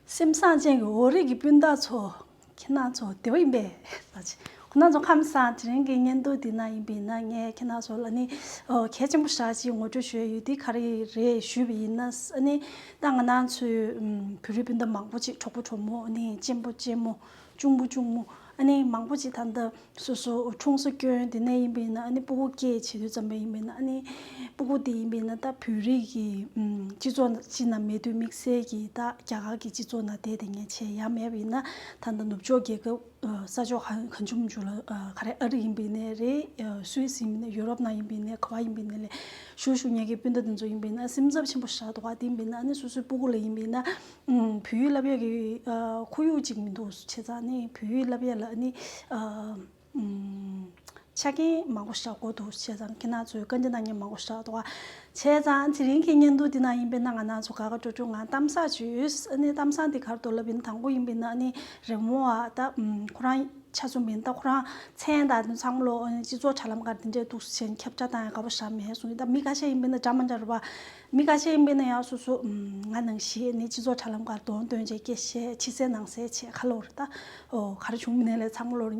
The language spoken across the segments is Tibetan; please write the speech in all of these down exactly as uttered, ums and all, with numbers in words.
སེམས་བཟང་ཅན་གྱི་འོ་རིགས་ཀྱི་སྤུན་ཟླ་ཚོ། ཁྱེད་རང་ཚོ་བདེ་པོ་ཡིན་པས། ཁོ་རང་ཚོ་ཁམས་བཟང་། དེ་རིང་གི་བརྙན་ཐུང་འདི་ན་ཡིན་པས་ན། ངས་ཁྱེད་རང་ཚོ་ལ་ནི་ཨོ་གལ་ཆེན་པོ་ཞེ་ཅིག་ངོ་སྤྲོད་ཞུ་ཡ་ཡོད། དེ་ག་རེ་རེད་ཞུས་པ་ཡིན་ན། ཨ་ནི་ད་ང་རང་ཚོའི་ཨམ་བོད་རིགས་སྤུན་ཟླ་མང་པོ་ཅིག་གྲོགས་པོ་གྲོགས་མོ། ཨ་ནི་གཅེན་པོ་གཅེན་མོ། གཅུང་པོ་གཅུང་མོ། ཨ་ནི་མང་པོ་ཅིག་ད་ལྟ་སོ་སོ་འཁྲུངས་ས་སྐྱོན་དེ་ནས་ཡིན་པས་ན། ཨ་ནི་སྤུ་གུ་སྐྱེས་བྱེད་དུས་ཙམ་པ་ཡིན་པས་ན། ཨ་ནི་སྤུ་གུ་དེ་ཡིན་པས་ན་ད་བོད་རིགས་ཀྱི་ཨམ་སྤྱི་ཚོགས་ཅིག་ནང་མེད་དུས། དམིགས་བསལ་གྱིས་ད་རྒྱ་གར་གྱི་སྤྱི་ཚོགས་ནང་བསྡད་དེ་ངས་བྱས་ཡ་མེད་པ་ཡིན་ན། ད་ལྟ་ནུབ་ཕྱོགས་རྒྱལ་ཁབ་ཨ་ས་ཕྱོགས་ག་གང་བྱུང་བྱུང་ལ། ཨ་ག་རེ། ཨ་རི་ཡིན་པས་ན་རེད། ཨ་སུད་སི་ཡིན་པས་ན། ཡུ་རོབ་ནང་ཡིན་པས་ན། ག་པར་ཡིན་པས་ན་ལས་བཞུགས་བཞུགས་མཁན་གྱི་སྤུན་ཟླ་དེ་ཚོ་ཡིན་པས་ན་སེམས་འཚབ་ཆེན་པོ་ཞེ་དྲག་འདུག་ག་དེ་ཡིན་པས་ན་ཨ་ནི་སོ་སོའི་སྤུ་གུ་ལ་ཡིན་པས་ན་ཨམ་བོད་ཡིག་བསླབ་ཡ་གི་ཨ་ཁོར་ཡུག་ཅིག་མི་འདུག་བྱས་ཙང་ཨ་ནི་བོད་ཡིག་བསླབ་ཡ་ལ་ཨ་ནི་ཨ་ཨམ་ཆ་རྐྱེན་མང་པོ་ཞེ་དྲག་དགོས་འདུག་བྱས་ཙང་ཁྱེད་རང་ཚོས་བཀའ་འདྲི་གནང་མཁན་མང་པོ་ཞེ་དྲག་འདུག་ག་བྱས་ཙང་དེ་རིང་གི་བརྙན་ཐུང་འདི་ནང་ཡིན་པས་ན་ང་རང་ཚོ་དགའ་དགའ་སྤྲོ་སྤྲོ་ངང་གཏམ་བཟང་བྱོས། ཨ་ནི་གཏམ་བཟང་འདི་ག་རེ་འདུག་ལབ་ཡིན་ན། དང་པོ་ཡིན་པས་ན་ཨ་ནི་རེ་མོ་ཨ་ད་ཨམ་ཁོ་རང་ཆ་མཚོན་པ་ཡིན་ན། ད་ཁོ་རང་མཚན་དང་དེ་ཚང་མ་ལོ་ཨ་ནི་སྤྱི་ཚོགས་དྲ་ལམ་སྒང་དེ་འདྲས་འདུག་སེ་བྱས་ནས་ཁྱབ་བསྒྲགས་བཏང་ཡ་དགའ་པོ་ཞེ་དྲག་མེད་གསུངས་ཡིན། ད་མི་ཁ་ཤས་ཡིན་པས་ན་འདྲ་མ་འདྲ་རེད་པ། མི་ཁ་ཤས་ཡིན་པས་ན་ཡང་སོ་སོ་ཨམ་ང་ནང་བཞིན་ནི་སྤྱི་ཚོགས་དྲ་ལམ་སྒང་གདོང་སྟོན་བྱས། སྐད་བཤད། ཕྱི་གསལ་ནང་གསལ་བྱས། ཁ་ལོ་རེད་ད། ཨོ་ག་རེ་བྱུང་མིན་ནའི་ལས་ཚང་མ་ལོ་ཨ་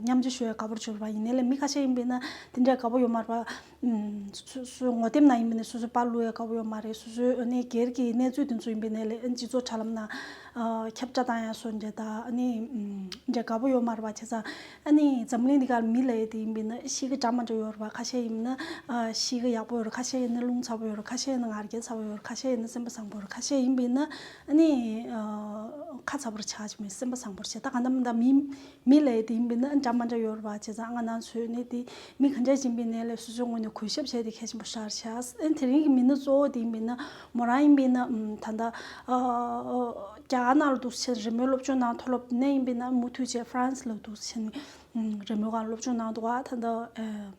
མཉམ་སྤྱོད་ཞུ་ཡ་དགའ་པོ་བྱུང་རེད་པ། ཡིན་ནའི་ལས་མི་ཁ་ཤས་ཡིན་པས་ན་དེ་འདྲས་དགའ་པོ་ཡོད་མ་རེད་པ། ཨམ་སོ་སོ་ངོ་དེབ་ནང་ཡིན་པས་ན་སོ་སོ་པར་བླུག་ཡ་དགའ་པོ་ཡོད་མ་རེད། སོ་སོའི་ཨ་ནི་སྒེར་གྱི་གནས་ཚུལ་དེ་ཚོ་ཡིན་པས་ན་ལས་ཨ་ནི་སྤྱི་ཚོགས་དྲ་ལམ་ནང་ཨ་ཁྱབ་བསྒྲགས་བཏང་ཡ་སོགས་འདྲ་ད་ཨ་ནི་ཨམ་འདྲ་དགའ་པོ་ཡོད་མ་རེད་པ། བྱས་ཙང་ཨ་ནི་འཛམ་གླིང་འདི་གར་མི་ལབ་ཡ་དེ་ཡིན་པས་ན་གཤིས་ཀ་འདྲ་མ་འདྲ་ཡོད་རེད་པ། ཁ་ཤས་ཡིན་ན་ཨ་གཤིས་ཀ་ཡག་པོ་ཡོད་རེད། ཁ་ཤས་ཡིན་ན་རླུང་ཚ་པོ་ཡོད་རེད། ཁ་ཤས་ཡིན་ན་ང་རྒྱལ་ཚ་པོ་ཡོད་རེད། ཁ་ཤས་ཡིན་ན་སེམས་པ་བཟང་པོ་ཡོད་རེད། ཁ་ཤས་ཡིན་པས་ན་ཨ་ནི་ཨ་ཁ་ཚ་པོ་རེད། ཆགས་ཀྱི་མེད། སེམས་པ་བཟང་པོ་རེད། བྱས་ད་གང་ལྟར་མིན་ད་མི་མི་ལབ་ཡ་དེ་ཡིན་པས་ན་འདྲ་མ་འདྲ་ཡོད་རེད་པ། བྱས་ཙང་ང་རང་ཚོས་ནི་དེ་མི་ག་འདྲ་ཡིན་པས་ན་ལས་སོ་སོའི་ངོས་ནས་གུས་ཞབས་བྱས་ཏེ་གལ་ཆེན་པོ་ཞེ་དྲག་རེད་ཤག་ཨ་ནི་དེ་རིང་གི་མི་སྣ་གཙོ་བོ་དེ་ཡིན་པས་ན་མོ་རང་ཡིན་པས་ན་ཨམ་ད་ལྟ་ཨ་རྒྱ་གར་ནང་ལ་འདུག་སེ་བྱས་རི་མོའི་སློབ་སྦྱོང་གནང་། མཐོ་སློབ་ནས་ཡིན་པས་ན་མུ་མཐུད་བྱས་ཧྥ་རན་སི་ལ་འདུག་སེ་བྱས་ནས་རི་མོའི་སྒང་སློབ་སྦྱོང་གནང་འདུག་ག་ད་ལྟ་ཨ།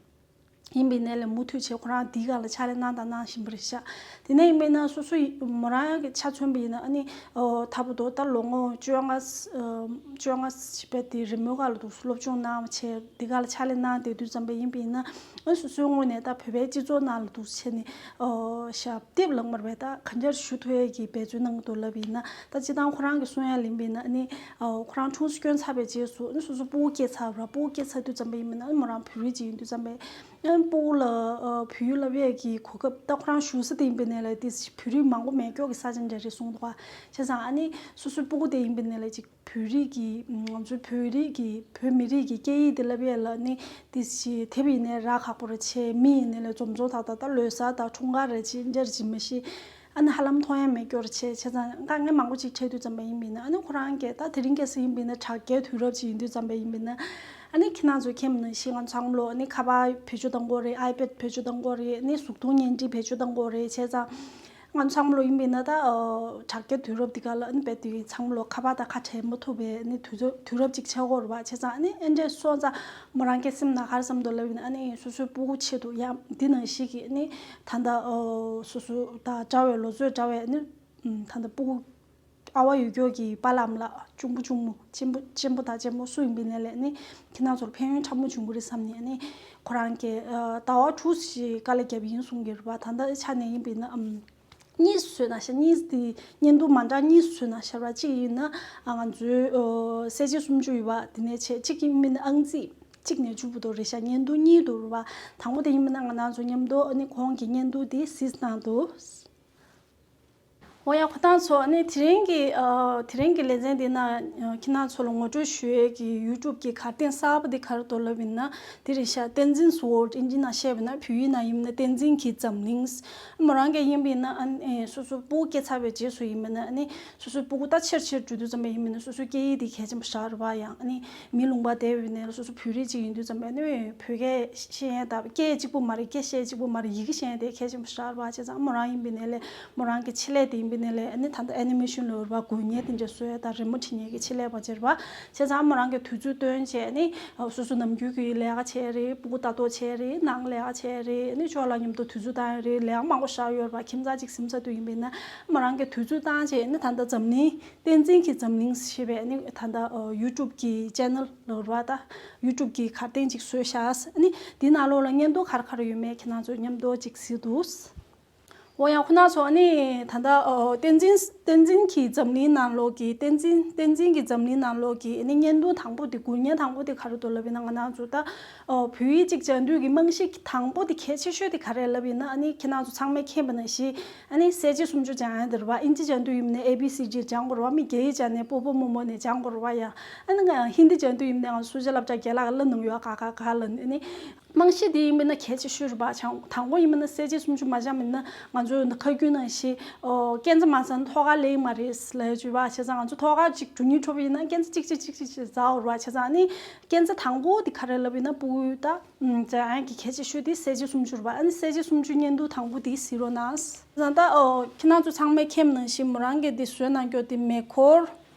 ཡིན་པའི་ནས་ལས་མུ་མཐུད་བྱས་ཁོ་རང་འདིའི་སྒང་ལ་ཕྱག་ལས་གནང་དང་གནང་བཞིན་པ་རེད་ཤག་དེ་ནས་ཡིན་པས་ན་སོ་སོ་ཡི་མོ་རང་གི་ཆ་མཚོན་པ་ཡིན་ན་ཨ་ནི་ཨོ་ད་བར་དུ་ད་ལོ་ངོ་བཅོ་ལྔ་ཨ་བཅོ་ལྔ་ཞིག་པའི་དེ་རི་མོའི་སྒང་ལ་འདུག་སློབ་སྦྱོང་གནང་བ་བྱས། འདི་སྒང་ལ་ཕྱག་ལས་གནང་བསྡད་དུས་ཙམ་པ་ཡིན་པས་ན་ཨ་སོ་སོའི་ངོས་ནས་ད་བོད་པའི་སྤྱི་ཚོགས་ནང་ལ་འདུག་བྱས་ནས་ཨོ་ཞབས་འདེགས་ལངས་པ་རེད་པས། ད་ག་འདྲ་ཞུ་ཐུབ་ཡས་ཀྱི་འབད་བརྩོན་གནང་གི་འདུག་ལབ་ཡིན་ན། ད་སྤྱིར་བཏང་ཁོ་རང་གི་གསུང་ཡ་ལ་ཡིན་པས་ན་ཨ་ནི་ཨོ་ཁོ་རང་འཁྲུངས་ས་སྐྱོན་ཚར་བའི་རྗེས་སུ་ཨ་ནི་སོ་སོ་སྤུ་གུ་སྐྱེས་ཚར་བ་རེད། སྤུ་གུ་སྐྱེས་ཚར་དུས་ཙམ་པ་ཡིན་པས་ན་ཨ་ནི་མོ་རང་བོད་རིགས་ཅིག་ཡིན་དུས་ཙམ་པ། ཨ་ནི་སྤུ་གུ་ལ་ཨ་བོད་ཡིག་བསླབ་ཡས་ཀྱི་གོ་སྐབས། ད་ཁོ་རང་བཞུགས་ས་དེ་ཡིན་པའི་ནས་ལ་དེ་བོད་རིགས་མང་པོ་མེད་སྐྱོ་གི་ས་ཆ་འདྲ་རེད་གསུངས་འདུག་ག་བྱས་ཙང་ཨ་ནི་སོ་སོའི་སྤུ་གུ་དེ་ཡིན་པའི་ནས་ལ་ཅིག་བོད་རིགས་ཀྱི་ང་ཚོའི་བོད་རིགས་ཀྱི་བོད་མི་རིགས་ཀྱི་སྐད་ཡིག་དེ་བསླབ་ཡས་ལ་ནི་དེ་ཞིག་དེབ་ཡིན་ནའི་རག་ཁག་པོ་རེད་བྱས། མི་ཡིན་ནའི་ལ་འཛོམས་འཛོམས་ཐག་ཐག་ད་ལོ་གསར་དང་འཁྲུངས་སྐར་རེད་ཅིག་འདྲ་རེད་ཅིག་མ་གཞི། ཨ་ནི་ཧ་ལམ་མཐོང་ཡ་མེད་སྐྱོ་རེད་བྱས། བྱས་ཙང་དཀའ་ངལ་མང་པོ་ཅིག་འཕྲད་དུས་ཙམ་པ་ཡིན་པས་ན་ཨ་ནི་ཁོ་རང་གིས་ད་དེ་རིང་ཁ་སང་ཡིན་པས་ན་དྲ་རྒྱའི་དུས་རབས་ཅིག་ཡིན་དུས་ཙམ་པ་ཡིན་པས་ན་ཨ་ནི་ཁྱེད་རང་ཚོས་མཁྱེན་པ་ནང་བཞིན་ང་ཚང་མ་ལོ་ཨ་ནི་ཁ་པར་བེད་སྤྱོད་གཏང་གི་ཡོད་རེད། ཨའི་པེད་བེད་སྤྱོད་གཏང་གི་ཡོད་རེད། ཨ་ནི་གཟུགས་མཐོང་བརྙན་འཕྲིན་བེད་སྤྱོད་གཏང་གི་ཡོད་རེད། བྱས་ཙང་ང་ཚང་མ་ལོ་ཡིན་པས་ན་ད་ཨ་དྲ་རྒྱའི་དུས་རབས་འདི་ག་ལ་ཨ་ནི་རྦད་དེ་ཚང་མ་ལོ་ཁ་པར་དང་ཁ་བྲལ་མ་ཐུབ་པའི་ཨ་ནི་དུས་ཚོད་དུས་རབས་ཅིག་ཆགས་ཀྱི་ཡོད་རེད་པ། བྱས་ཙང་ཨ་ནི་ཨེ་འདྲས་སོང་ཙང་མོ་རང་གི་སེམས་ནང་ག་རེ་བསམ་འདུག་ལབ་ཡིན་ན་ཨ་ནི་སོ་སོའི་སྤུ་གུ་ཆེད་དུ་ཡང་འདི་ནང་བཞིན་གྱི་ཨ་ནི་ད་ལྟ་ཨོ་སོ་སོ་དང་འདྲ་བའི་ལོ་ཚོད་འདྲ་བའི་ཨ་ནི་ད་ལྟ་སྤུ་གུ་ཨ་བ་ཡོད་སྐྱོ་གི་པ་ལགས་ཨ་མ་ལགས་གཅུང་པོ་གཅུང་མོ་གཅེན་པོ་གཅེན་པོ་དང་གཅེན་མོ་སུ་ཡིན་པའི་ནས་ལས་ཨ་ནི་ཁྱེད་རང་ཚོར་ཕན་ཡོན་ཕྲ་མོ་བྱུང་གི་རེད་བསམ་ནས་ཨ་ནི་ཁོ་རང་གིས་ཨ་ཟླ་བ་དྲུག་ཞིག་དཀའ་ལས་བརྒྱབ་ཡིན་གསུང་གི་རེད་པ། ད་ལྟ་ཆ་ནས་ཡིན་པས་ན་ཨམ། གཉིས་སུ་བཟོས་ན་ཤ་གཉིས་དེ་བརྙན་ཐུང་མ་འདྲ་གཉིས་སུ་བཟོས་ན་ཤ་ར་གཅིག་ཡིན་ན་ཨ་ང་ཚོའི་ཨོ་གསལ་བྱེད་སུམ་ཅུ་ཡོད་པ་དེ་ནས་བྱས་གཅིག་ཡིན་མིན་ཨང་རྩིས་གཅིག་ནས་བཅུ་བར་དུ་རེད་ཤག་བརྙན་ཐུང་གཉིས་འདུག་རེད་པ། དང་པོ་དེ་ཡིན་མིན་ང་རང་ཚོ་མཉམ་དུ་ཨ་ནི་གོང་གི་བརྙན་ཐུང་དེ་གཟིགས་གནང་འདུག་འོ་ཡ་ཁོ་ཐང་ཚོ་ཨ་ནི་དེ་རིང་གི་ཨ་དེ་རིང་གི་ལེ་ཚན་འདི་ན་ཨ་ཁྱེད་རང་ཚོ་ལ་ངོ་སྤྲོད་ཞུ་ཡས་ཀྱི་ཡུ་ཊུབ་གི་གར་སྟེགས་གསར་པ་འདི་ག་རེ་འདུག་ལབ་ཡིན་ན། དེ་རེད་ཤག་བསྟན་འཛིན་ཝརལཌ། ཨིན་ཇི་ནང་བཤད་པ་ན་བོད་ཡིག་ནང་ཡིན་ན་བསྟན་འཛིན་གྱི་འཛམ་གླིང་། མོ་རང་གིས་ཡིན་པ་ཡིན་ན་ཨ་ནི་སོ་སོ་སྤུ་གུ་སྐྱེས་ཚར་བའི་རྗེས་སུ་ཡིན་པ་ན་ཨ་ནི་སོ་སོའི་སྤུ་གུ་ད་ཆེར་ཆེར་འགྲོ་དུས་ཙམ་པ་ཡིན་པ་ན་སོ་སོའི་སྐད་ཡིག་དེ་གལ་ཆེན་པོ་ཞེ་དྲག་རེད་པ། ཡང་ཨ་ནི་མི་ལུང་པ་བསྡད་པ་ཡིན་ན་སོ་སོ་བོད་རིགས་ཅིག་ཡིན་དུས་ཙམ་པ་ཨ་ནི་བོད་སྐད་ཤེས་ཡས་དང་སྐད་གཅིག་པུ་མ་རེད། སྐད་བཤད་གཅིག་པུ་མ་རེད། ཡི་གེ་ཤེས་ཡས་དེ་གལ་ཆེན་པོ་ཞེ་དྲག་རེད་པ། བྱས་ཙང་མོ་རང་ཡིན་པ་ཡིན་ན་ལས་མོ་རང་གི་ཆེད་ལས་དེ་ཡིན་པ་ཡིན་ན་ལས་ཨ་ནི་ད་ལྟ་ཨེ་ནི་མེ་ཤན་ལབ་རེད་པ། འགུལ་ཡས་དེ་འདྲ་བཟོ་ཡས་དང་རི་མོ་འབྲི་ཡས་ཀྱི་ཆེད་ལས་པ་ཅིག་རེད་པ། བྱས་ཙང་མོ་རང་གིས་དུས་ཚོད་བཏོན་བྱས་ནི་སོ་སོ་ནམ་རྒྱུན་གྱི་ལས་ཀ་བྱས་རེད། སྤུ་གུ་ལྟ་རྟོག་བྱས་རེད། ནང་ལས་ཀ་བྱས་རེད། ནི་ཕྱོགས་ལ་མཉམ་དུ་དུས་ཚོད་བཏང་ཡས་རེད། ལས་ཀ་མང་པོ་ཞེ་དྲག་ཡོད་རེད་པ། ཁྱིམ་ཚང་གཅིག་ཟིན་ཚར་དུས་ཡིན་པ་ཡིན་ན་མོ་རང་གིས་དུས་ཚོད་བཏང་བྱས་ནི་ད་ལྟ་འཛམ་གླིང་བསྟན་འཛིན་གྱི་འཛམ་གླིང་ཞེས་པའི་ནི་ད་ལྟ་ཡུ་ཊུབ་ཀྱི་ཅེ་ནལ་ལབ་རེད་པ། ད་ཡུ་ཊུབ་ཀྱི་གར་སྟེགས་ཅིག་བཟོས་ཤག་ནི་འདི་ནང་ལོགས་ལ་བརྙན་ཐུང་ག་རེ་ག་རེ་ཡོད་མེད་ཁྱེད་རང་ཚོས་མཉམ་དུ་ཅིག་གཟིགས་དུས། འོ་ཡང་ཁོ་ན་ཚོ་ཨ་ནི་ད་ལྟ་ཨོ་བསྟན་འཛིན་བསྟན་འཛིན་གྱི་འཛམ་གླིང་ནང་ལོགས་ཀྱི་བསྟན་འཛིན་བསྟན་འཛིན་གྱི་འཛམ་གླིང་ནང་ལོགས་ཀྱི་ཨ་ནི་བརྙན་ཐུང་དང་པོ་དེ་འགུལ་བརྙན་དང་པོ་དེ་ག་རེ་འདུག་ལབ་ཡིན་ན། ང་རང་ཚོ་ད་ཨོ་བོད་ཡིག་གཅིག་སྦྱང་དུས་ཀྱི་རྨང་གཞི་དང་པོ་དེ་གལ་ཆེ་ཤོས་དེ་ག་རེ་ལབ་ཡིན་ན། ཨ་ནི་ཁྱེད་རང་ཚོ་ཚང་མས་མཁྱེན་པ་ནང་བཞིན་ཨ་ནི་གསལ་བྱེད་སུམ་ཅུ་སྦྱང་ཡ་དེ་རེད་བ། ཨིན་ཇི་སྦྱང་དུས་ཡིན་ན་ཨེ་བི་སི་ཌི་སྦྱང་དགོས་རེད་བ། མི་རྒྱ་ཡིག་སྦྱང་ནས་པོ་པོ་མོ་མོ་ནས་སྦྱང་དགོས་རེད་བ། ཡ་ཨ་ནི་ང་ཧིན་དི་སྦྱང་དུས་ཡིན་ན་ང་ཚོ་སུ་ཇ་སློབ་གྲྭ་རྒན་ལགས་ལ་གནང་ཡོད། ག་ག་ག་ལ་ཨ་ནི། རྨང་གཞི་དེ་ཡིན་པས་ན་གལ་ཆེ་ཤོས་རེད་པ། བྱང་དང་པོ་ཡིན་པས་ན་གསལ་བྱེད་སུམ་ཅུ་མ་སྦྱངས་པ་ཡིན་ན་ང་ཚོ་ཁ་རྒྱུན་ནང་བཞིན་ཨོ་སྐས་འཛེག་མ་ཟ་ན་ཐོག་ཁ་ལེན་མ་རེད་ལབ་ཡ་ཅིག་ཡོད་པ། བྱས་ཙང་ང་ཚོ་ཐོག་ཁ་ཅིག་འགྲོ་སྙིང་བྲོ་བ་ཡིན་ན་སྐས་འཛེག་གཅིག་གཅིག་གཅིག་གཅིག་ཟ་འོ་རེད་པ། བྱས་ཙང་ཨ་ནི་སྐས་འཛེག་དང་པོ་དེ་ག་རེ་ལབ་ཡིན་ན་ཕྲུ་གུ་ད་ཨ་ཡང་གི་གལ་ཆེ་ཤོས་དེ་གསལ་བྱེད་སུམ་ཅུ་རེད་པ། ཨ་ནི་གསལ་བྱེད་སུམ་ཅུ་བརྙན་ཐུང་དང་པོ་དེ་གཟིགས་རོགས་གནང་། བྱས་ཙང་ད་ཨོ་ཁྱེད་རང་ཚོ་ཚང་མས་མཁྱེན་པ་ནང་བཞིན་མོ་རང་གིས་དེ་བཟོས་གནང་རྒྱུ་དེ་མེ་འཁོར།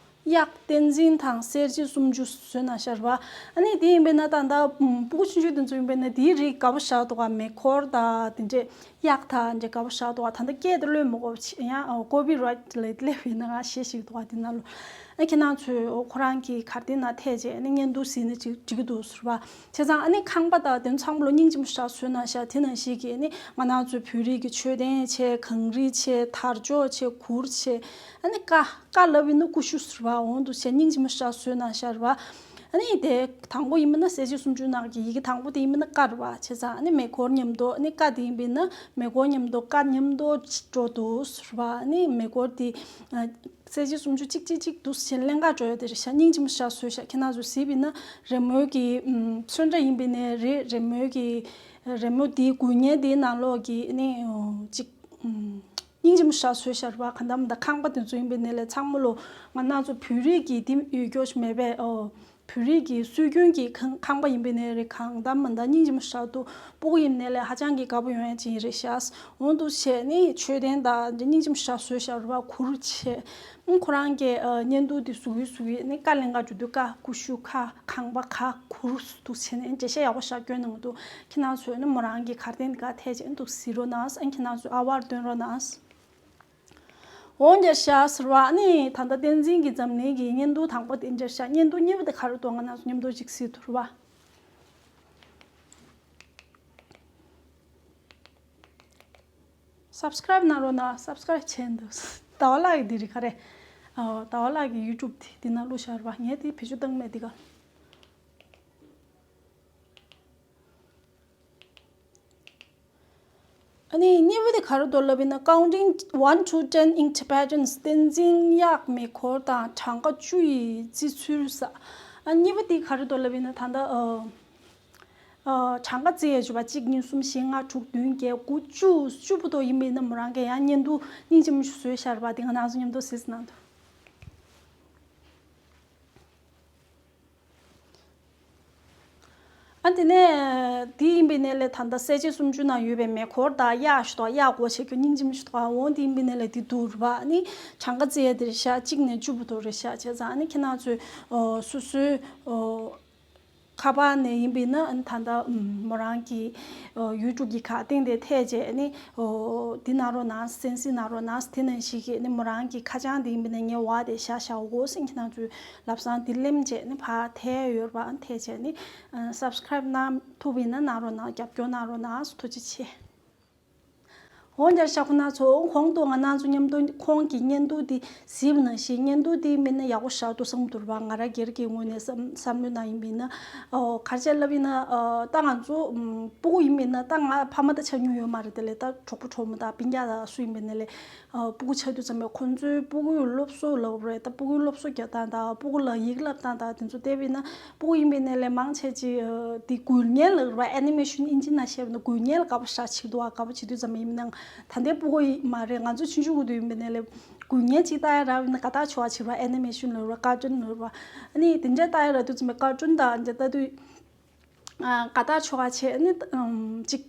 གཡག་བསྟན་འཛིན་དང་གསལ་བྱེད་སུམ་ཅུ་བཟོས་གནང་ཤག་རེད་པ། ཨ་ནི་དེ་ཡིན་པས་ན་ད་ལྟ་ཨམ་སྤུ་གུ་ཆུང་ཆུང་དེ་ཚོ་ཡིན་པས་ན་དེའི་རིགས་དགའ་པོ་ཞེ་དྲག་འདུག་ག་མེ་འཁོར་དང་དེ་འདྲས་གཡག་དང་འདྲས་དགའ་པོ་ཞེ་དྲག་འདུག་ག་ད་ལྟ་སྐད་དེ་གློད་མི་དགོས་པ་ཡང་ཀོ་པི་རའེ་ཊི་ལ་སླེབས་པས་ན་ང་ཞེ་ཞིག་འདུག་ག་དེ་ནང་ལོ། ཨ་ཁྱེད་རང་ཚོས་ཁོ་རང་གི་གར་སྟེགས་ནང་ཐད་བྱས་ཨ་ནི་བརྙན་ཐུང་གཟིགས་ན་ཅིག་འགྲིག་གི་འདུག་ཟེར་བ། བྱས་ཙང་ཨ་ནི་ཁང་པ་དང་དེ་ཚོ་ཚང་མ་ལོ་སྙིང་རྗེ་མོ་ཞེ་དྲག་བཟོས་གནང་ཤག་དེ་ནང་བཞིན་གྱི་ཨ་ནི་ང་རང་ཚོའི་བོད་རིགས་ཀྱི་མཆོད་རྟེན་བྱས། གངས་རི་བྱས། དར་ལྕོག་བྱས། གུར་བྱས། ཨ་ནི་ཀ་ཀ་ལབ་ཡིན་ན་ཀུ་ཤུ་ཟེར་བ། འོ་འདུག་བྱས་སྙིང་རྗེ་མོ་ཞེ་དྲག་བཟོས་གནང་ཤག་རེད་པ། ཨ་ནི་དེ་དང་པོ་ཡིན་པ་ན་གསལ་བྱེད་སུམ་ཅུ་ནང་གི་ཡི་གེ་དང་པོ་དེ་ཡིན་པ་ན་ཀ་རེད་པ། བྱས་ཙང་ཨ་ནི་མེ་འཁོར་མཉམ་དུ་ཨ་ནི་ཀ་དེ་ཡིན་པས་ན་མེ་འཁོར་མཉམ་དུ་ཀ་མཉམ་དུ་འགྲོ་འདུག་ཟེར་བ། ཨ་ནི་མེ་འཁོར་དེ་ཨ་གསལ་བྱེད་སུམ་ཅུ་གཅིག་གཅིག་གཅིག་འདུག་བྱས་ལེན་ག་འགྲོ་ཡ་དེ་རེད་ཤག་སྙིང་རྗེ་མོ་ཞེ་དྲག་བཟོས་ཤག་ཁྱེད་རང་ཚོ་གཟིགས་པ་ཡིན་ན་རི་མོའི་གི་ཨམ་ཚོན་ཁྲ་ཡིན་པས་ན་རེད། རི་མོའི་གི་རི་མོ་དེའི་འགུལ་བརྙན་དེའི་ནང་ལོགས་ཀྱི་ཨ་ནི་ཨོ་གཅིག་ཨམ་སྙིང་རྗེ་མོ་ཞེ་དྲག་བཟོས་ཤག་རེད་པ། གང་ལྟར་མི་འདྲ་ཁང་པ་དེ་ཚོ་ཡིན་པས་ན་ལས་ཚང་མ་ལོ་ང་རང་ཚོ་བོད་རིགས་ཀྱི་དེ་ཡོད་རྒྱུ་ཞིག་མེད་པས། ཨོ་བོད་རིགས་ཀྱི་སྲོལ་རྒྱུན་གྱི་ཁང་ཁང་པ་ཡིན་པས་ན་རེད། གང་ལྟར་མི་འདྲ་སྙིང་རྗེ་མོ་ཞེ་དྲག་འདུག་སྤུ་གུ་ཡིན་ན་ལས་ཧ་ཅང་གི་དགའ་པོ་ཡོང་ཡ་ཅིག་ཡིན་རེད་ཤག་འོ་འདུག་བྱས་ནི་མཆོད་རྟེན་དང་སྙིང་རྗེ་མོ་ཞེ་དྲག་བཟོས་ཤག་རེད་པ། གུར་བྱས། ཨང་ཁོ་རང་གི་ཨ་བརྙན་ཐུང་དེ་གཟིགས་ཡུལ་གཟིགས་ཡུལ་ནི་ཀ་ལེན་ག་འགྲོ་དུས་ཀ་ཀུ་ཤུ་ཁ་ཁང་པ་ཁ་གུར་འདུག་བྱས་ནས་འགྲེལ་བཤད་ཡག་པོ་ཞེ་དྲག་བསྐྱོན་གནང་འདུག་ཁྱེད་རང་ཚོས་ནི་མོ་རང་གི་གར་སྟེགས་འདི་ག་ཐད་བྱས་འདུག་གཟིགས་རོགས་གནང་། ཨང་ཁྱེད་རང་ཚོས་ཨ་ཝར་སྟོན་རོགས་གནང་། འོང་རྒྱ་ཤ་ཟེར་བ་ནི་ད་ལྟ་བསྟན་འཛིན་གྱི་འཛམ་གླིང་གི་བརྙན་ཐུང་དང་པོ་དེ་འདྲ་ཤག་བརྙན་ཐུང་གཉིས་པ་དེ་ག་རེ་འདུག་ང་རང་ཚོ་མཉམ་དུ་ཅིག་གཟིགས་ཐུབ་ར་བ། སབ་སི་ཀ་རེབ་གནང་རོགས་གནང་། སབ་སི་ཀ་རེབ་བྱས་འདུག་ཟླ་བ་ལགས་ཀྱི་འདི་རེད་ག་རེ། ཨ་ཟླ་བ་ལགས་ཀྱི་ཡུ་ཊུབ་དེ་འདི་ནང་བླུགས་བཞག་ར་བ། ངས་དེ་བེད་སྤྱོད་བཏང་མེད་འདི་ག་ཨ་ནི་གཉིས་པ་དེ་ག་རེ་འདུག་ལབ་ཡིན་ན། Counting one to ten in Tibetan། བསྟན་འཛིན་གཡག་མེ་འཁོར་དང་གྲངས་ཀ་བཅུ་ཡི་བརྩི་ཚུལ་ཟེར། ཨ་གཉིས་པ་དེ་ག་རེ་འདུག་ལབ་ཡིན་ན་ད་ལྟ་ཨ་ཨ་གྲངས་ཀ་བརྩི་ཡས་བྱས་པ་གཅིག་གཉིས་གསུམ་བཞི་ལྔ་དྲུག་བདུན་བརྒྱད་དགུ་བཅུ། བཅུ་པོ་དེ་ཡིན་པས་ན་མོ་རང་གིས་ཡང་བརྙན་ཐུང་སྙིང་རྗེ་མོ་ཞིག་བཟོས་བཞག་ར་བ། དེ་ང་རང་ཚོ་མཉམ་དུ་གཟིགས་གནང་དང་། ཨ་དེ་ནས་དེ་ཡིན་པའི་ནས་ལས་ད་ལྟ་གསལ་བྱེད་སུམ་ཅུ་ནང་ཡོད་པའི་མེ་འཁོར་དང་གཡག་ཞུ་དང་། གཡག་སྒོ་ཕྱེ་རྒྱུ་སྙིང་རྗེ་མོ་ཞིག་འདུག་འོང་དེ་ཡིན་པའི་ནས་ལས་དེ་འདུག་ར་བ། ཨ་ནི་གྲངས་ཀ་བརྩི་ཡས་དེ་རེད་ཤག་གཅིག་ནས་བཅུ་བར་དུ་རེད་ཤག་བྱས་ཙང་ཨ་ནི་ཁྱེད་རང་ཚོས་ཨོ་སོ་སོའི་ཨོ་ཁ་པར་ནས་ཡིན་པས་ན་ཨ་ནི་ད་ལྟ་ཨམ་མོ་རང་གི་ཨོ་ཡུ་ཊུབ་ཀྱི་ཁ་སྟེང་དེ་ཐད་བྱས་ཨ་ནི་ཨོ་འདི་གནང་རོགས་གནང་། གསན་གཟིགས་གནང་རོགས་གནང་། དེ་ནང་བཞིན་གྱི་ཨ་ནི་མོ་རང་གི་ཁ་བྱང་དེ་ཡིན་པས་ན་ངའི་འོག་དེ་བཞག་བཞག་འོ་ཟེར། ཁྱེད་རང་ཚོས་ལབ་སང་དེ་ལེམ་བྱས་ཨ་ནི་ཕར་ཐད་ཡོད་ར་བ། ཨ་ནི་ཐད་བྱས་ཨ་ནི་སབ་སི་ཀ་རེབ་གནང་ཐུབ་པ་ཡིན་ན་གནང་རོགས་གནང་། རྒྱབ་སྐྱོར་གནང་རོགས་གནང་། ཐུགས་རྗེ་ཆེ། འོང་རྒྱ་ཤ་ཁོ་ན་ཚོ་གོང་དུ་ང་རང་ཚོ་མཉམ་དུ་ཁོང་གི་བརྙན་ཐུང་དེ་གཟིགས་པ་ནང་བཞིན་བརྙན་ཐུང་དེ་མིན་ན་ཡག་པོ་ཞེ་དྲག་འདུག་བསམ་འདུག་ར་བ། ང་རང་སྒེར་གྱི་ངོས་ནས་བསམ་བསམ་བློ་ནང་ཡིན་པས་ན་ཨོ་ག་རེ་བྱས་ལབ་ཡིན་ན་ཨོ་ད་ང་ཚོ་ཨམ་སྤུ་གུ་ཡིན་པས་ན་ད་ང་ཕ་མ་ད་ཆགས་མྱོང་ཡོད་མ་རེད། དེ་ལས་ད་གྲོགས་པོ་གྲོགས་མོ་དང་སྤུན་ཀྱག་དང་སུ་ཡིན་པས་ན་ལས་ཨོ་སྤུ་གུ་ཆགས་དུས་ཙམ་པས་ཁོང་ཚོའི་སྤུ་གུའི་སློབ་གསོ་ལབ་རེད། ད་སྤུ་གུའི་སློབ་གསོ་རྒྱག་སྟངས་དང་སྤུ་གུ་ལ་ཡིག་བསླབ་སྟངས་དང་དེ་ཚོ་བལྟས་པས་ན་སྤུ་གུ་ཡིན་པས་ན་ལས་མང་ཆེ་ཅིག་ཨོ་དེ་འགུལ་བརྙན་ལབ་རེད་བ། ཨེ་ནི་མེ་ཤོན་ཨིན་ཇི་ནང་བཤད་པ་ན་འགུལ་བརྙན་ལ་དགའ་པོ་ཞེ་དྲག་བྱེད་འདུག་བ། དགའ་པོ་བྱེད་དུས་ཙམ་པས་ཡིན་ན་ད་ལྟའི་སྤུ་གུ་ཡིན་མ་རེད། ང་ཚོ་ཆུང་ཆུང་གི་དུས་ཡིན་པས་ན་ལས་འགུལ་བརྙན་ཅིག་ལྟ་ཡ་རག་ཡིན་ན་དགའ་ཐག་ཆོད་པ་བྱེད་རེད་བ། ཨེ་ནི་མེ་ཤོན་ལབ་རེད་བ། ཀར་ཊུན་ལབ་རེད་བ། ཨ་ནི་དེ་འདྲ་ལྟ་ཡ་རག་དུས་ཙམ་པས་ཀར་ཊུན་དང་འདྲ་ལྟ་དུས་ཨ་དགའ་ཐག་ཆོད་པ་བྱེད། ཨ་ནི་ཨམ་ཅིག་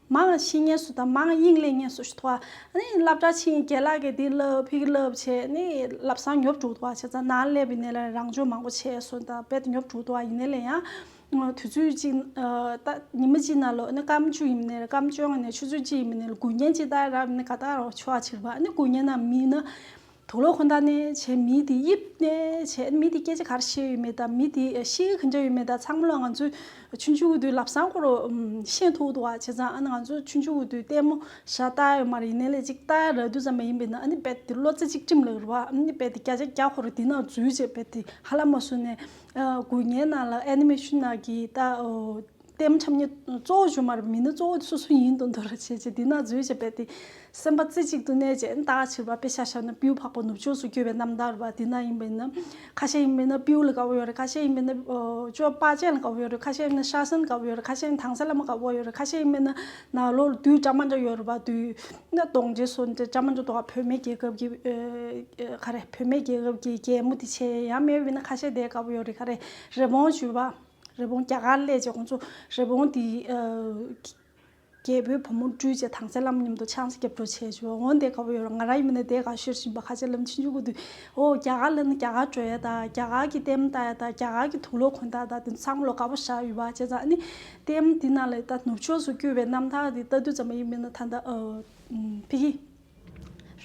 མང་ཤེས་མཁན་སུ་དང་མང་དབྱིངས་ལེན་མཁན་སུ་ཞིག་འདུག་བ། ཨ་ནི་སློབ་གྲྭ་ཕྱིན་རྒན་ལགས་ཀྱིས་འདི་ལབ་ཕ་གི་ལབ་བྱས་ཨ་ནི་ལབ་སང་ཉོབ་འགྲོ་འདུག་བ། བྱས་ཙང་ནང་སླེབས་པའི་ནས་ལས་རང་སྦྱོང་མང་པོ་བྱས་སོང་དང་དཔེ་དེ་ཉོབ་འགྲོ་འདུག་བ། ཡིན་ནའི་ལས་ཡང་དུས་ཚོད་ཅིག་ཨ་ད་ཉི་མ་གཅིག་ནང་ལོ་ཨ་ནི་སྐར་མ་བཅུ་ཡིན་ནའི་སྐར་མ་བཅོ་ལྔ་ནས་ཆུ་ཚོད་གཅིག་ཡིན་ནའི་འགུལ་བརྙན་ཅིག་ལྟ་ཡ་རག་ཡིན་ན་དགའ་ཐག་ཆོད་པ་བྱེད་རེད་བ། ཨ་ནི་འགུལ་བརྙན་ནང་མིན་ན་ དུག་ལོག་འཁོན་འདར་ནས་བྱས། མི་དེ་གཡིབ་ནས་བྱས། མི་དེ་སྐད་ཆ་ག་རེ་བཤད་ཡོད་མེད་དང་། མི་དེ་ཤེས་ཀྱི་ག་འདྲ་ཡོད་མེད་དང་། ཚང་མ་ལ་ང་ཚོས་ཆུང་ཆུང་གི་དུས་ལབ་སང་ཁོ་རང་ཤེས་ཐུབ་འདུག་བ། བྱས་ཙང་ཨ་ནི་ང་ཚོ་ཆུང་ཆུང་གི་དུས་ལྟད་མོ་ཞག་ལྟ་ཡོད་མ་རེད། ཡིན་ནའི་ལས་གཅིག་ལྟ་ཡ་རག་དུས་ཙམ་པ་ཡིན་པས་ན། ཨ་ནི་རྦད་དེ་བློ་རྩེ་གཅིག་སྒྲིམ་ལབ་རེད་བ། ཨ་ནི་རྦད་དེ་བརྒྱ་ཆ་བརྒྱ་ཁོ་རང་དེ་ནང་འཛུལ་བྱས། རྦད་དེ་ཧ་ལམ་མ་སོང་ནས་དགུ་ཉལ་ནང་ལ་ཨེ་ནི་མེ་ཤོན་ནང་གི་ད་ལྟད་མོ་འཁྲབ་མཁན་གཙོ་བོ་བྱུང་མ་རེད། མི་སྣ་གཙོ་བོ་དེ་སོ་སོ་ཡིན་མདོག་མདོག་ར་བྱས་བྱས། དེ་ནང་འཛུལ་བྱས་རྦད་དེ་སེམས་པ་རྩེ་གཅིག་ཏུ་གནས་བྱས། ཨ་ནི་ད་ག་ཕྱིར་བ་དཔེ་ཆ་བཞག་ན་སྤྲེའུ་ཕག་པ་ནུབ་ཕྱོགས་སུ་བསྐྱོད་པའི་རྣམ་ཐར་བ་དེ་ནང་ཡིན་པས་ན། ཁ་ཤས་ཡིན་པས་ན་སྤྲེའུ་ལ་དགའ་པོ་ཡོད་རེད། ཁ་ཤས་ཡིན་པས་ན་ཨོ་ཅོ་པ་ཅན་ལ་དགའ་པོ་ཡོད་རེད། ཁ་ཤས་ཡིན་ན་ཤ་ཟན་དགའ་པོ་ཡོད་རེད། ཁ་ཤས་ཡིན་ན་དྭངས་གསལ་ལྷ་མོ་དགའ་པོ་ཡོད་རེད། ཁ་ཤས་ཡིན་པས་ན་ནང་ལོགས་ལ་བདུད་འདྲ་མི་འདྲ་ཡོད་རེད་པ། བདུད་ན་གདོང་ཅན་སོགས་འདྲ་འདྲ་མི་འདྲ་འདུག་ག་བུད་མེད་རྒྱལ་ཁབ་ཀྱི་ཨེ་ཨེ་ག་རེ། བུད་མེད་རྒྱལ་ཁབ་ཀྱི་རྒྱལ་མོ་དེ་བྱས། ཡང་མེད་པས་ན་ཁ་ཤས་དེ་དགའ་པོ་ཡོད་རེད། ག་རེ། རི་བོང་ཞུ་བ། རི་བོང་རྒྱ་གར་སླེབས་བྱས་ཁོང་ཚོ་རི་བོང་དེ་ཨ་རྒྱལ་པོའི་བུ་མོ་སྤྲུལ་བྱས་དྭངས་གསལ་ལྷ་མོ་མཉམ་དུ་ཆང་ས་རྒྱབ་འགྲོ་བྱས་བྱས། འོ་དེ་དགའ་པོ་ཡོད་རེད། ང་རང་ཡིན་པས་ན་དེ་དགའ་ཤོས་ཡིན་པ། ཁ་ཤས་ལབ་ན་ཆུང་ཆུང་གི་དུས་ཨོ་རྒྱ་གར་ལ་ནི་རྒྱ་གར་འགྲོ་ཡ་དང་། རྒྱ་གར་གྱི་ལྟད་མོ་ལྟ་ཡ་དང་། རྒྱ་གར་གྱི་དུག་ལོག་འཁོན་འདར་དང་། དེ་ཚང་མ་ལ་དགའ་པོ་ཞེ་དྲག་ཡོད་པ། བྱས་ཙང་ཨ་ནི་ལྟད་མོ་དེ་ནང་ལ་ད་ནུབ་ཕྱོགས་སུ་བསྐྱོད་པའི་རྣམ་ཐར་དེ་ལྟ་དུས་ཙམ་པ་ཡིན་པས་ན་ད་ལྟ་ཨ་ཕ་གི་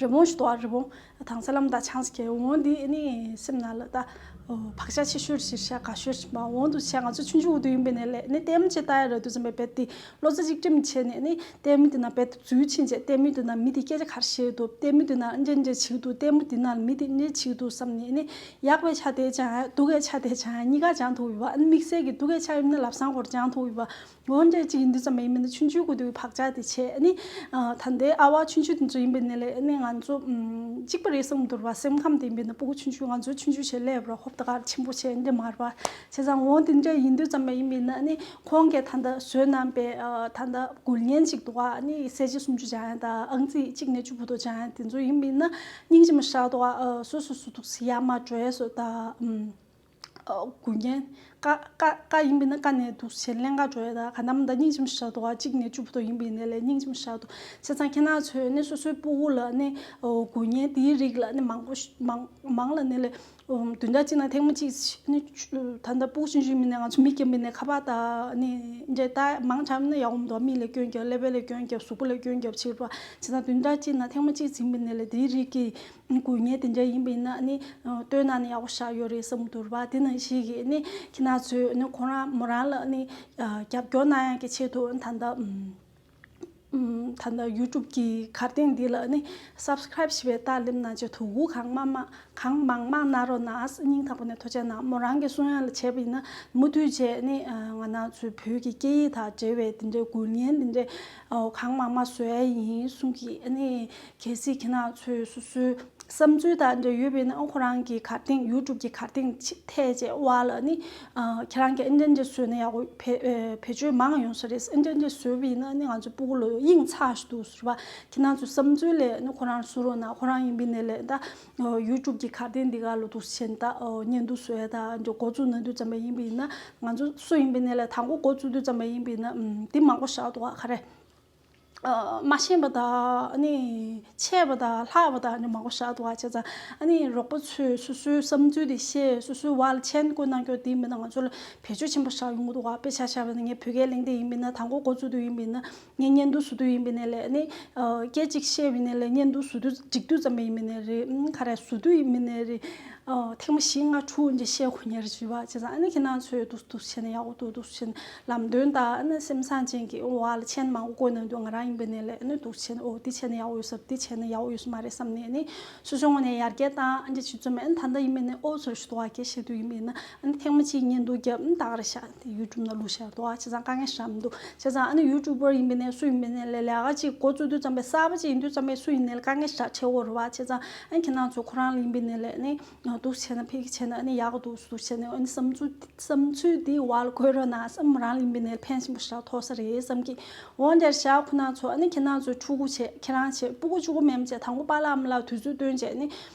རི་བོང་ཞིག་འདུག་ག་རི་བོང་དྭངས་གསལ་ལྷ་མོ་དང་ཆང་ས་རྒྱབ། འོ་འདི་ཨ་ནི་སེམས་ནང་ལ་ད་བག་ཆགས་ཆེ་ཤོས་ཤིག་རེད་ཤག་དགའ་ཤོས་ཤིག་མ། འོ་འདུག་བྱས། ང་ཚོ་ཆུང་ཆུང་དུས་ཡིན་པས་ན་ལས་ནི་ལྟད་མོ་ཅིག་ལྟ་ཡ་རག་དུས་ཙམ་པ་རྦད་དེ་བློ་རྩེ་གཅིག་སྒྲིམ་བྱས་ནས་ནི་ལྟད་མོ་དེ་ནང་རྦད་དེ་འཛུལ་ཕྱིན་བྱས། ལྟད་མོ་དེ་ནང་མི་དེ་སྐད་ཆ་ག་རེ་བཤད་འདུག་ལྟད་མོ་དེ་ནང་ཨ་འདྲ་འདྲ་བྱེད་འདུག་ལྟད་མོ་དེ་ནང་མི་དེ་འདྲ་བྱེད་འདུག་བསམ་ནས་ནི་ཡག་པའི་ཆ་དེ་སྦྱང་ཡ། སྡུག་པའི་ཆ་དེ་སྦྱང་ཡ། གཉིས་ཀ་སྦྱང་ཐུབ་ཡོད་པ། ཨ་ནི་དམིགས་བསལ་གྱི་སྡུག་པའི་ཆ་ཡིན་ན་ལབ་སང་ཁོ་རང་སྦྱང་ཐུབ་ཡོད་པ། འོ་འདྲ་ཅིག་ཡིན་དུས་ཙམ་པ་ཡིན་པས་ན་ཆུང་ཆུང་གི་དུས་བག་ཆགས་དེ་བྱས། ཨ་ནི་ཨ་ད་ལྟའི་ཨ་བ་ཆུང་ཆུང་དེ་ཚོ་ཡིན་པས་ན་ལས་ཨ་ནི་ང་ཚོ་ཨམ་གཅིག་པ་རེད་བསམ་འདུག་ར་བ། སེམས་ཁམས་དེ་ཡིན་པས་ན་སྤུ་གུ་ཆུང་ཆུང་། ང་ཚོ་ཆུང་ཆུང་བྱས་སླེབས་ར་ཧོབ་ཏེ་ག་རེ་ཆེན་པོ་བྱས་འདི་མ་རེད་པ། བྱས་ཙང་འོ་དེ་འདྲ་ཡིན་དུས་ཙམ་པ་ཡིན་པས་ན་ཨ་ནི་ཁོང་གིས་ད་ལྟ་བཟོས་གནང་པའི་ཨ་ད་ལྟ་འགུལ་བརྙན་ཅིག་འདུག་ག་ཨ་ནི་གསལ་བྱེད་སུམ་ཅུ་སྦྱང་ཡ་དང་། ཨང་རྩིས་གཅིག་ནས་བཅུ་བར་དུ་སྦྱང་ཡ་དེ་ཚོ་ཡིན་པས་ན་སྙིང་རྗེ་མོ་ཞེ་དྲག་འདུག་ག་ཨ་སོ་སོ་སོ་འདུག་སེ་ཡར་མར་འགྲོ་ཡ་སོགས་དང་། ཨམ། ཨ་དགུན་ཉལ། ཀ་ཀ་ཀ་ཡིན་པས་ན་ཀ་ནས་འདུག་སེ་ལེན་ག་འགྲོ་ཡ་དང་། ག་ནམ་ད་སྙིང་རྗེ་མོ་ཞེ་དྲག་འདུག་ག་གཅིག་ནས་བཅུ་བར་དུ་ཡིན་པས་ན་ལས་སྙིང་རྗེ་མོ་ཞེ་དྲག་འདུག་བྱས་ཙང་ཁྱེད་རང་ཚོས་ནི་སོ་སོའི་སྤུ་གུ་ལ་ནི་ཨོ་དགུན་ཉལ་དེའི་རིགས་ལ་ནི་མང་པོ་ཞིག་མང་མང་ལ་ནི་ལས་ཨོ་བདུན་ཕྲག་གཅིག་ནང་ཐེངས་མ་གཅིག་ནི་ད་ལྟ་སྤུ་གུ་ཆུང་ཆུང་ཡིན་པས་ན་ང་ཚོ་མི་རྒན་པས་ན་ཁ་པར་དང་ནི་འདྲ་ད་མང་ཙམ་ནི་ཡག་པོ་མི་འདུག་མིག་ལ་སྐྱོན་རྒྱབ། ཀླད་པ་ལ་སྐྱོན་རྒྱབ། གཟུགས་པོ་ལ་སྐྱོན་རྒྱབ་བྱེད་པ། བྱས་ཙང་བདུན་ཕྲག་གཅིག་ནང་ཐེངས་མ་གཅིག་ཡིན་པས་ན་ལས་དེའི་རིགས་ཀྱི་དགུན་ཉལ་དེ་འདྲ་ཡིན་པས་ན་ནི་སྟོན་ན་ནི་ཡག་པོ་ཞེ་དྲག་ཡོད་རེད་བསམ་འདུག་ར་བ། དེ་ནང་བཞིན་གྱི་ནི་ཁྱེད་རང་ཚོས་ནི་ཁོ་རང་མོ་རང་ལ་ནི་རྒྱབ་སྐྱོར་གནང་ཡག་གི་ཆེད་དུ་ད་ལྟ་ད་ལྟ་ཡུ་ཊུབ་གི་གར་སྟེགས་འདི་ལ་ནི་སབ་སི་ཀ་རེབ་བྱས་པའི་རྟགས་ལེབ་གནང་བྱས། དོ་ཁུར་གང་མང་མང་གང་མང་མང་གནང་རོགས་གནང་། སྙིང་ཐག་པ་ནས་ཐུགས་རྗེ་གནང་། མོ་རང་གི་གསུང་ཡག་ལ་བྱས་པ་ཡིན་ན་མུ་མཐུད་བྱས་ནི་ང་རང་ཚོའི་བོད་ཀྱི་སྐད་ཡིག་དང་འབྲེལ་བའི་དེ་འདྲའི་དགུན་ཉལ་དེ་འདྲའི་གང་མང་མང་བཟོ་ཡ་ཡིན་གསུང་གི། ཨ་ནི་གལ་སྲིད་ཁྱེད་རང་ཚོས་སོ་སོའི་བསམ་ཚུལ་དང་འབྲེལ་ཡོད་པ་ཡིན་ན་ཁོ་རང་གི་གར་སྟེགས་ཡུ་ཊུབ་གི་གར་སྟེགས་ཅིག་ཐད་བྱས་པ་ལ་ནི་ཁྱེད་རང་གིས་ཨེ་འདྲ་འདྲ་བཟོས་ན་ཡག་པོ་བེད་བེད་སྤྱོད་མང་ཡོང་ས་རེད། ཨེ་འདྲ་འདྲ་བཟོས་པ་ཡིན་ན་ནི་ང་ཚོ་སྤུ་གུ་ལ་དབྱིངས་ཆགས་ཤིག་འདུག་ཟེར་བ། ཁྱེད་རང་ཚོའི་བསམ་ཚུལ་ལས་ནི་ཁོ་རང་གསུང་རོགས་གནང་། ཁོ་རང་ཡིན་པ་ཡིན་ནའི་ལས་ད་ཡུ་ཊུབ་གི་གར་སྟེགས་འདི་ག་ལ་འདུག་སེ་བྱས་ནས་ད་བརྙན་ཐུང་བཟོ་ཡ་ད་འགོ་འཛུགས་གནང་དུས་ཙམ་པ་ཡིན་པ་ཡིན་ན་ང་ཚོ་སུ་ཡིན་པ་ཡིན་ནའི་ལས་དང་པོ་འགོ་བཙུགས་དུས་ཙམ་པ་ཡིན་པ་ཡིན་ན་འདི་མང་པོ་བཞག་འདུག་ག་ག་རེ། མ་ཤེས་པ་དང་ནི་ཆད་པ་དང་ལྷག་པ་དང་ནི་མང་པོ་བཞག་འདུག་ག་བྱས་ཙང་ཨ་ནི་རོགས་པ་ཚོས་སོ་སོའི་བསམ་ཚུལ་དེ་བཤད། སོ་སོའི་བར་ལ་མཆན་བཀོད་གནང་རྒྱུ་དེ་མིན་ན་ང་ཚོ་ལ་བེད་སྤྱོད་ཆེན་པོ་བཞག་ཡོང་གི་འདུག་ག་དཔེ་ཆ་བཞག་པ་ཡིན་ན་ངས་བོད་སྐད་གླེང་དེ་ཡིན་པ་ཡིན་ན། དང་པོ་འགོ་བཙུགས་དུས་ཡིན་པ་ཡིན་ན་ངས་བརྙན་ཐུང་བཟོ་དུས་ཡིན་པ་ཡིན་ནའི་ལས་ནི་སྐད་ཅིག་བཤད་པ་ཡིན་ནའི་ལས་བརྙན་ཐུང་བཟོ་དུས་འགྲིག་དུས་ཙམ་པ་ཡིན་པ་ཡིན་ནའི་རེད། ག་རེ་བཟོ་དུས་ཡིན་པ་ཡིན་ནའི་རེད། ཐེངས་མ་བཞི་ལྔ་དྲུག་འདྲ་བཤད་དགོས་ཉེར་བྱས་པ་བྱས་ཙང་ཨ་ནི་ཁྱེད་རང་ཚོས་འདུག་འདུག་བྱས་ན་ཡག་པོ་འདུག་འདུག་བྱས་ན་ལམ་སྟོན་དང་ཨ་ནི་སེམས་བཟང་ཅན་གྱི་དབང་ལ་མཆན་མང་པོ་བཀོད་གནང་དུས་ང་རང་ཡིན་པ་ཡིན་ནའི་ལས་ཨ་ནི་འདུག་བྱས་ན་ཨོ་འདི་བྱས་ན་ཡག་པོ་ཡོད་ས་རེད། འདི་བྱས་ན་ཡག་པོ་ཡོད་ས་མ་རེད་བསམ་ནས་ཨ་ནི་སོ་སོའི་ངོས་ནས་ཡར་རྒྱས་བཏང་ཨ་འདྲ་བྱེད་རྩོམ་ཨ་ནི་ད་ལྟ་ཡིན་པ་ཡིན་ནའི་ཨོ་ཚོར་ཞུ་དོ་བ་སྐད་བཤད་དུས་ཡིན་པ་ཡིན་ན་ཨ་ནི་ཐེངས་མ་གཅིག་བརྙན་ཐུང་བརྒྱབ་ཨ་ནི་ད་ག་རེ་བཞག་དེ་ཡུ་ཊུབ་ནང་བླུགས་བཞག་འདུག་བ། བྱས་ཙང་ཨ་ནི་ཡུ་ཊུབ་པར་ཡིན་པ་ཡིན་ནའི་སུ་ཡིན་པ་ཡིན་ནའི་ལས་ལས་ཀ་གཅིག་འགོ་བཙུགས་དུས་ཙམ་པའི་གསར་པ་གཅིག་ཡིན་དུས་ཙམ་པའི་སུ་ཡིན་ནའི་ལས་དཀའ་ངལ་ཞེ་དྲག་འཕྲད་ཀྱི་ཡོད་རེད་བ། བྱས་ཙང་ཨ་ནི་ཁྱེད་རང་ཚོ་ཁོ་རང་ལ་ཡིན་པ་ཡིན་ནའི་ལས་ནི་འདུག་བྱས་ན་ཕ་གི་བྱས་ན་ཨ་ནི་ཡག་གི་འདུག་འདུག་བྱས་ན་ཨ་ནི་བསམ་ཚུལ་བསམ་ཚུལ་དེ་བར་ལ་འཁོད་རོགས་གནང་། བསམ་རང་ལ་ཡིན་པ་ཡིན་ནའི་ཕན་ཆེན་པོ་ཞེ་དྲག་ཐོགས་ས་རེད་བསམ་གི། འོན་ཀྱང་ཞག་ཁོ་རང་ཚོ་ཨ་ནི་ཁྱེད་རང་ཚོའི་ཕྲུ་གུ་བྱས་ཁྱེད་རང་བྱས་སྤུ་གུ་གཅིག་པོ་མིན་བྱས་དང་པོ་པཱ་ལགས་ཨ་མ་ལགས་དུས་ཚོད་བཏོན་བྱས་ཨ་ནི།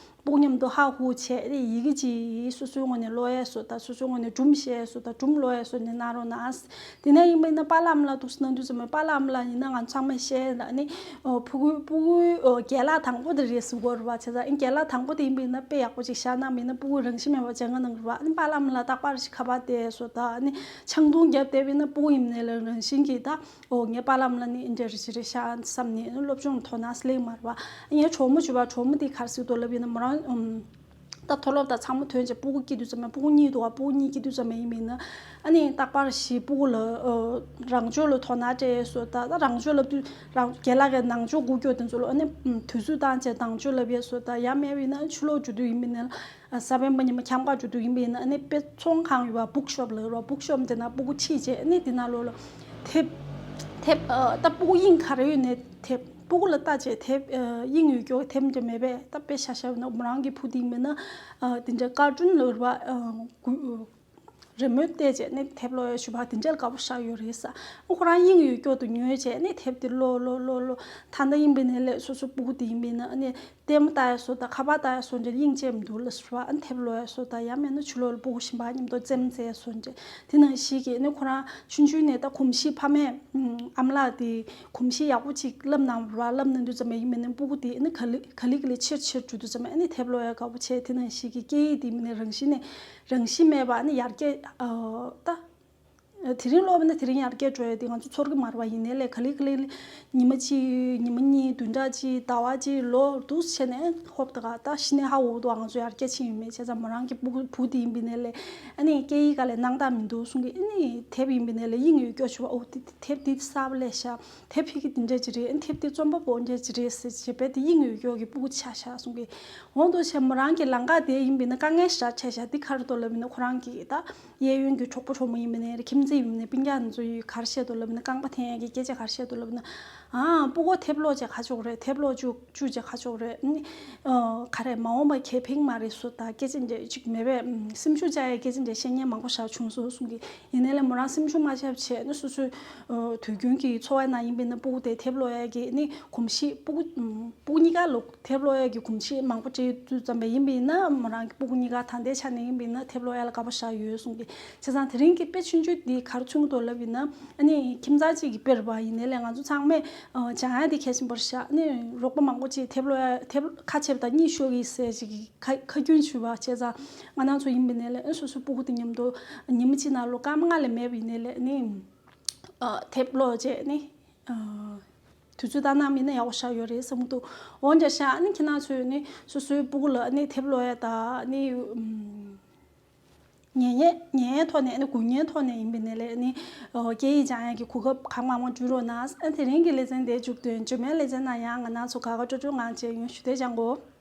སྤུ་གུ་མཉམ་དུ་ཧ་ཧུ་བྱས་ཏེ་ཡི་གེ་ཅིག་སོ་སོའི་ངོས་ནས་ཀློག་ཡས་སུ་དང་སོ་སོའི་ངོས་ནས་སྒྲུང་བཤད་ཡས་སུ་དང་སྒྲུང་ཀློག་ཡས་སུ་ནས་གནང་རོགས་གནང་། དེ་ནས་ཡིན་པ་ཡིན་ན་པཱ་ལགས་ཨ་མ་ལགས་འདུག་སེ་གནང་དུས་ཙམ་པ་པཱ་ལགས་ཨ་མ་ལགས་ཡིན་ན་ང་ཚང་མས་བཤད་ཡས་ནི་ཕྲུ་གུ་ཕྲུ་གུའི་རྒན་ལགས་དང་པོ་དེ་རེད་ཟེར་གྱི་ཡོད་རེད་བ། བྱས་ཙང་རྒན་ལགས་དང་པོ་དེ་ཡིན་པ་ཡིན་ན་དཔེ་ཡག་པོ་ཅིག་བཞག་གནང་མིན་ན་ཕྲུ་གུ་རང་བཞིན་མེད་པ་བྱས་ང་གནང་གི་རེད་བ། ཨ་ནི་པཱ་ལགས་ཨ་མ་ལགས་རྟག་པར་ཞིག་ཁ་པར་བལྟས་སོ་དང་ཨ་ནི་ཆང་འཐུང་རྒྱབ་བསྡད་པ་ཡིན་ན་ཕྲུ་གུ་ཡིན་ནའི་ལ་རང་བཞིན་གྱིས་ད། ཨོ་ངའི་པཱ་ལགས་ཨ་མ་ལགས་ནི་ཨེ་འདྲ་རེད་ཅི་རེད་ཤག་བསམ་ནས་སློབ་སྦྱོང་དོ་སྣང་སླེབས་མ་རེད་བ། ངའི་གྲོགས་མོ་བྱུང་བ་གྲོགས་མོ་དེ་ག་རེ་ཟེར་འདུག་ལབ་ཡིན་ན་མོ་རང་ ཨུམ། ད་མཐོ་སློབ་དང་ཚང་མ་ཐོན་བྱས་སྤུ་གུ་སྐྱེ་དུས་ཙམ་པ་སྤུ་གུ་གཉིས་འདུག་ག་སྤུ་གུ་གཉིས་སྐྱེ་དུས་ཙམ་པ་ཡིན་པ་ཡིན་ན། ཨ་ནི་རྟག་པར་ཞིག་སྤུ་གུ་ལ་ཨ་རང་ཕྱོགས་ལ་དོ་སྣང་སྤྲད་བཟོ་ད། ད་རང་ཕྱོགས་ལབ་དུས་རང་རྒན་ལགས་ཀྱི་ནང་ཆོས་སྒུག་སྐྱོར་དེ་ཚོ་ལ་ཨ་ནི་ཨུམ་དུས་ཚོད་བཏང་བྱས་ནང་ཆོས་ལབ་ཡས་བཟོ་ད། ཡང་མེད་པ་ཡིན་ན་ཕྱི་ལོགས་འགྲོ་དུས་ཡིན་པ་ཡིན་ན། ཨ་གཟའ་སྤེན་པ་ཉི་མ་འཁྱམ་ཁ་འགྲོ་དུས་ཡིན་པ་ཡིན་ན། ཨ་ནི་དཔེ་ཚོང་ཁང་ཡོད་པ་book shop ལབ་ར། book shop དེ་ན་སྤུ་གུ་ཁྲིད་བྱས་ཨ་ནི་དེ་ན་ལོགས་ལ་དེབ་དེབ་ཨ་ད་སྤུ་གུ་དབྱིངས་ག་རེ་ཡོད་ནའི་དེབ། སྤུ་གུ་ལ་ལྟ་བྱས་དེབ་ཨ་དབྱིངས་ཡོད་ཀྱོག་དེབ་འདྲ་མེད་པས། ད་དཔེ་ཤ་ཤ་ཡོད་ན་མོ་རང་གི་བུ་དེ་ཡིན་པ་ཡིན་ན། ཨ་དེ་འདྲ་ཀར་ཊུན་ལབ་ར། ཨ་གུ་རི་མོ་བལྟས་བྱས་ནས་དེབ་ཀློག་ཡ་ཞུ་བ་དེ་འདྲ་ལ་དགའ་པོ་ཞེ་དྲག་ཡོད་རེད་ས། ཁོ་རང་དབྱིངས་ཡོད་ཀྱོག་ཏུ་ཉོས་བྱས་ནས་དེབ་དེ་ཀློག་ཀློག་ཀློག་ཀློག་ད་ལྟ་ཡིན་པ་ཡིན་ནའི་ལས་སོ་སོ་སྤུ་གུ་དེ་ཡིན་པ་ཡིན་ན་ཨ་ནི་ལྟད་མོ་ལྟ་ཡ་བཟོ་ད། ཁ་པར་ལྟ་ཡ་བཟོ་འདྲ་དབྱིངས་ཆད་མི་འདུག་ལབ་ཟེར་བ། ཨ་ནི་དེབ་ཀློག་ཡ་བཟོ་ད། ཡང་མིན་ན་ཕྱི་ལོགས་ལ་སྤུ་གུ་གཞན་པ་མཉམ་དུ་རྩེད་མོ་རྩེ་ཡ་བཟོ་འདྲ་དེ་ནང་བཞིན་གྱི་ཨ་ནི་ཁོ་རང་ཆུང་ཆུང་ནས་ད་གོམས་གཤིས་ཕ་མས་ཨམ་ཨ་མ་ལགས་དེ་གོམས་གཤིས་ཡག་པོ་ཅིག་བསླབ་གནང་བ་ར། བསླབ་གནང་དུས་ཙམ་པ་ཡིན་པ་ཡིན་ན་སྤུ་གུ་དེ་ཨ་ནི་ག་ལེ་ག་ལེ་ག་ལེ་ཆེར་ཆེར་འགྲོ་དུས་ཙམ་པ་ཨ་ནི་དེབ་ཀློག་ཡ་དགའ་པོ་བྱས། དེ་ནང་བཞིན་གྱི་སྐད་ཡིག་དེ་མིན་ན་རང་བཞིན་ནས་རང་བཞིན་མེད་པ་ཨ་ནི་ཡར་རྒྱས་ཨ་ད། དེ་རིང་ཀློག་པ་ན་དེ་རིང་ཡར་རྒྱས་འགྲོ་ཡ་དེ་ང་ཚོ་ཚོར་གི་མ་རེད་པ། ཡིན་ནའི་ལས་ག་ལེ་ག་ལེ་ཉི་མ་གཅིག་ཉི་མ་གཉིས་བདུན་ཕྲག་གཅིག་ཟླ་བ་གཅིག་ལོ་འདུག་བྱས་ནས་ཧོབ་ད་ག་ད་གཞི་ནས་ཧ་འོ་འདུག་ང་ཚོ་ཡར་རྒྱས་ཕྱིན་ཡོད་མེད། བྱས་ཙང་མོ་རང་གི་སྤུ་གུ་བུ་དེ་ཡིན་པ་ཡིན་ནའི་ལས་ཨ་ནི་སྐད་ཡིག་ག་ལས་སྣང་དག་མི་འདུག་གསུང་གི། ཨ་ནི་དེབ་ཡིན་པ་ཡིན་ནའི་ལས་དབྱིངས་ཡོད་ཀྱོག་ཞུ་བ། ཨོ་དེ་དེ་དེབ་འདི་གསར་པ་སླེབས་ཤག་དེབ་ཕ་གི་དེ་འདྲ་ཅིག་རེད། ཨ་ནི་དེབ་དེ་རྩོམ་པ་པོ་འདྲ་ཅིག་རེད་ཟེར་བྱས་པས་དེ་དབྱིངས་ཡོད་ཀྱོག་གི་སྤུ་གུ་ཆགས་ཤག་གསུང་གི། འོ་འདུག་བྱས་མོ་རང་གི་ལམ་ཁ་དེ་ཡིན་པ་ཡིན་ན་དཀའ་ངལ་ཞེ་དྲག་འཕྲད་ཤག་འདི་ག་རེ་འདུག་ལབ་ཡིན་ན་ཁོ་རང་གི་ད། གཡས་གཡོན་གྱི་གྲོགས་པོ་གྲོགས་མོ་ཡིན་པ་ནས་ཁྱིམ་མཚེས་ཡིན་པ་ནས་སྤུན་ཀྱག་འདི་ཚོ་ཡིས་ག་རེ་བཤད་འདུག་ལབ་ན། རྐང་པ་འཐེན་ཡག་གི་སྐད་ཆ་ག་རེ་བཤད་འདུག་ལབ་ན། ཨ་སྤུ་གུ་དེབ་ཀློག་བྱས་ག་ཆོག་རེད། དེབ་ཀློག་བཅུག་བཅུག་བྱས་ག་ཆོག་རེད། ཨ་ནི་ཨ་ག་རེ་མ་འོངས་པ་ཁེ་ཕན་མ་རེད་ཟེར་ད་སྐད་ཆ་འདྲ་ཅིག་མེད་པས། སེམས་ཤུགས་བཅག་ཡག་སྐད་ཆ་འདྲ་བཤད་མཁན་མང་པོ་ཞིག་བྱུང་སོང་གསུང་གི། ཡིན་ནའི་ལས་མོ་རང་སེམས་ཤུགས་མ་ཆག་བྱས་ནས་སོ་སོའི་ཨ་དུས་རྒྱུན་གྱི་འཚོ་བའི་ནང་ཡིན་པ་ཡིན་ན་སྤུ་གུ་དེ་དེབ་ཀློག་ཡག་གི་ཨ་ནི་གོམས་གཤིས་སྤུ་གུ་སྤུ་གུ་གཉིས་ཀ་ལ། དེབ་ཀློག་ཡག་གི་གོམས་གཤིས་མང་པོ་སྤྲད་དུས་ཙམ་པ་ཡིན་པ་ཡིན་ན་མོ་རང་གི་སྤུ་གུ་གཉིས་ཀ་ད་ལྟའི་ཆ་ནས་ཡིན་པ་ཡིན་ན་དེབ་ཀློག་ཡག་ལ་དགའ་པོ་ཞེ་དྲག་ཡོད་གསུང་གི། བྱས་ཙང་དེ་རིང་གི་དཔེ་ཆུང་ཆུང་འདི་ག་རེ་མཚོན་གྱི་འདུག་ལབ་ཡིན་ན། ཨ་ནི་ཁྱིམ་ཚང་གཅིག་གི་དཔེ་རེད་པ། ཡིན་ནའི་ལས་ང་ཚོ་ཚང་མས་ཨ་སྦྱང་ཡག་འདི་གལ་ཆེན་པོ་རེད་ཤག་ཨ་ནི་རོགས་པ་མང་པོ་ཅིག་དེབ་ཀློག་ཡག་དེབ་ཁ་ཕྱེ་བ་དང་གཉིད་ཤོར་གི་ཟེར་ཅིག་གི་ཁ་ཁ་རྒྱུན་ཞུ་བ། བྱས་ཙང་ང་རང་ཚོ་ཡིན་པ་ཡིན་ནའི་ལས་ཨ་སོ་སོའི་སྤུ་གུ་དེ་མཉམ་དུ་ཉི་མ་གཅིག་ནང་ལོ་སྐར་མ་ལྔ་ལས་མེད་པ་ཡིན་ནའི་ལས་ཨ་ནི་ཨ་དེབ་ཀློག་བྱས་ནི། ཨ་དུས་ཚོད་བཏང་གནང་མིན་ན་ཡག་པོ་ཞེ་དྲག་ཡོད་རེད་བསམ་གྱི་འདུག་འོ་འདྲ་ཤག་ཨ་ནི་ཁྱེད་རང་ཚོས་ནི་སོ་སོའི་སྤུ་གུ་ལ་ཨ་ནི་དེབ་ཀློག་ཡག་དང་ཨ་ནི་ཉན་ཡག་ཉན་ཡག་ཐོག་ནས་ཨ་ནི་སྒུག་ཉན་ཐོག་ནས་ཡིན་པ་ཡིན་ནའི་ལས་ཨ་ནི་ཨོ་སྐད་ཡིག་སྦྱང་ཡག་གི་གོ་སྐབས་གང་མང་མང་བསྐྲུན་རོགས་གནང་། ཨ་དེ་རིང་གི་ལེ་ཚན་འདིར་མཇུག་བསྡུ་ཡིན། རྗེས་མའི་ལེ་ཚན་ནང་ཡང་ང་རང་ཚོ་དགའ་དགའ་སྤྲོ་སྤྲོའི་ངང་བཅས་ཡོང་། ཞུ་བདེ་སྦྱང་དགོས།